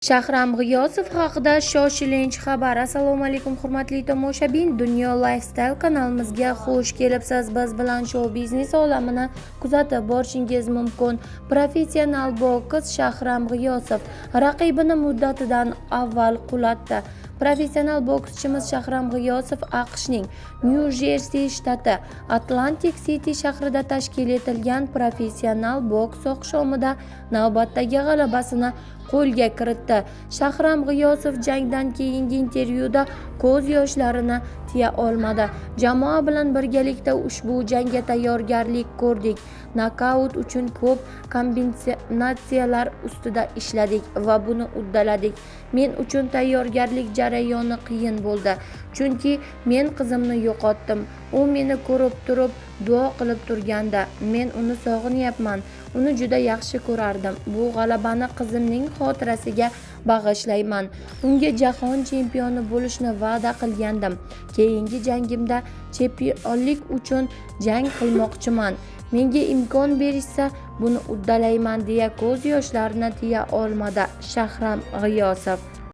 Shahram G'iyosov haqida shoshilinch xabar. Assalomu alaykum, hurmatli tomoshabin. Dunyo Lifestyle kanalimizga xush kelibsiz. Biz bilan shou biznes olamini kuzatib borishingiz mumkin. Professional boks Shahram G'iyosov raqibini muddatidan avval qulatdi. Professional bokschimiz Shahram G'iyosov AQShning Nyu-Jersi shtati Atlantik City shahrida tashkil etilgan professional boks oqshomida navbatdagi g'alabasini qo'lga kiritdi. Shahram G'iyosov jangdan keyingi intervyuda ko'z yoshlarini tiya olmadi. Jamoa bilan birgalikda ushbu jangga tayyorgarlik ko'rdik. Nokaut uchun ko'p kombinatsiyalar ustida ishladik va buni uddaladik. Men uchun tayyorgarlik jarayoni qiyin bo'ldi, chunki men qizimni yo'qotdim. U meni ko'rib turib duo qilib turgandi. Men uni sog'inyapman. Uni juda yaxshi ko'rardim. Bu g'alabani qizimning xotirasiga bag'ishlayman. Unga jahon chempioni bo'lishni va'da qilgandim. Keyingi jangimda chempionlik uchun jang qilmoqchiman. Menga imkon berishsa, buni uddalayman, deya ko'z yoshlarini tiya olmadi Shahram G'iyosov.